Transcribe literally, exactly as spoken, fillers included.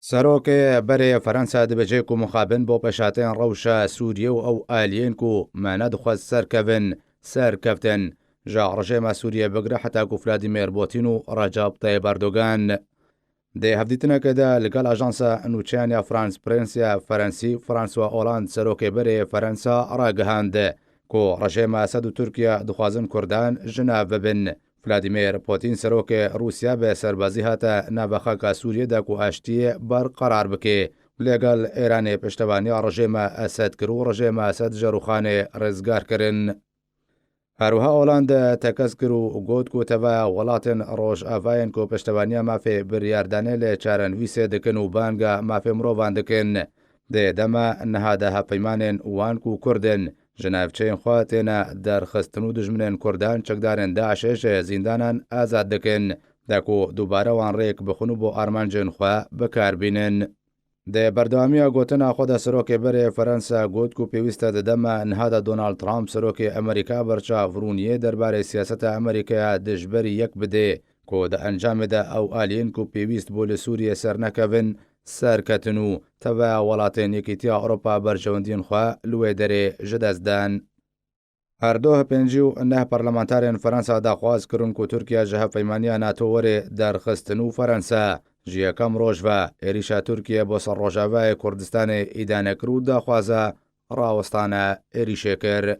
Serokê berê Fransa dibêje ku mixabin bo pêşhatên rewşa Sûriyê û ew aliyên ku me nedixwest serkevin, serkeftin. Ji rejêma Sûriyê bigire heta ku Vladimir Putin û Recep Tayyip Erdogan. Di hevdîtinekê de li gel ajansa nûçeyan ya France Press ya Fransî, François Hollande, serokê berê Fransa, ragihand ku rejêma Esed û Tirkiye dixwazin Kurdan ji nav bibin. Vladimir Putin, serokê Rûsya, bi serbazî hate nava xaka Sûriyê de ku aştiyê berqerar bike. Lê gel Îranê piştevaniya rejêma Esed kir û rejêma Esed ji rûxanê rizgar kirin. Her wiha Hollande tekez kir û got ku teva welatên Rojavayên ku piştevaniya mafê biryardanê li çarenivîsê dikin û banga mafê mirovan dikin, dê dema niha de hevpeymanên wan ku Kurd in, ji navçeyên xwe têne derxistin û dijminên Kurdan çekdarên DAIŞê ji zîndanan azad dikin, de ku dubare wan rêk bixwin û bo armancên xwe bikar bînin. Di berdewamiya gotina xwe de serokê berê Fransa got ku pêwîst e di dema niha de Donald Trump, serokê Amerîka, berçavbûniyê derbarê siyaseta Amerîkaya dijberî yek bidê, ku di encamê de ew aliyên ku pêwîst bû li Sûriyê sernekevin, serketin û teva welatên Yekîtiya Ewropa berjewendiyên xwe li wê derê ji dest dan. Her du pêncî û neh parlamentarên Fransa daxwaz kirin ku Tirkiye ji hevpeymaniya NATO were derxistin û Fransa ji yekem roj ve êrîşa Tirkiye bo ser Rojavayê Kurdistanê îdane kir û daxwaza rawestana êrîşê kir.